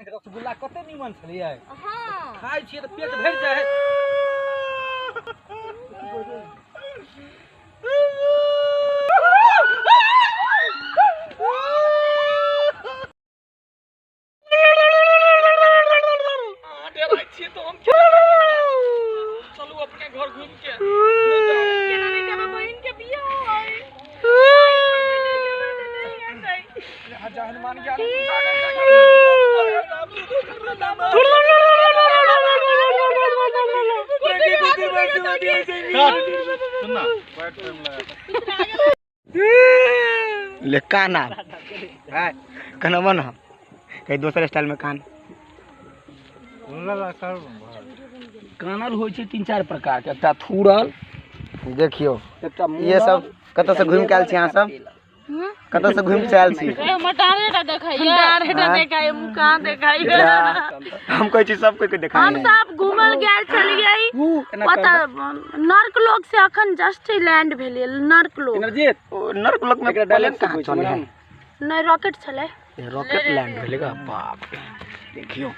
रसगुल्ला कते नीमन छलैया। हाँ। खाइ छियै तऽ पेट भरि जाइ है। अहाँ डराइ छियै तऽ हम चलू अपने घर घुमि के। केना नहि जेबै, बहिन के बियाह है। हनुमान ज्ञान। ले काना है कनबा ना कहीं दोसर स्टाइल में कान। कानल होइ छै तीन चारि प्रकार के, एकटा थूरल। देखियो एकटा ये सब कतऽ से घूम के आयल छी अहाँ सब? कतऽ से घूम के आयल छी? डारे देखाई, मुँह कहाँ देखाई? हम कहै छी सब कोई के देखाई। हम सब घूमल गेल छलियै ओतऽ नर्क लोक से, अखन जस्ट लैंड भेलियै नर्क लोक। इंद्रजीत, नर्क लोक में एकरा डायलॉग प्लेन कहाँ सिखबै छी चले है? नहि, रॉकेट छलै। रॉकेट लैंड भेलै गा, बाप रे। देखियो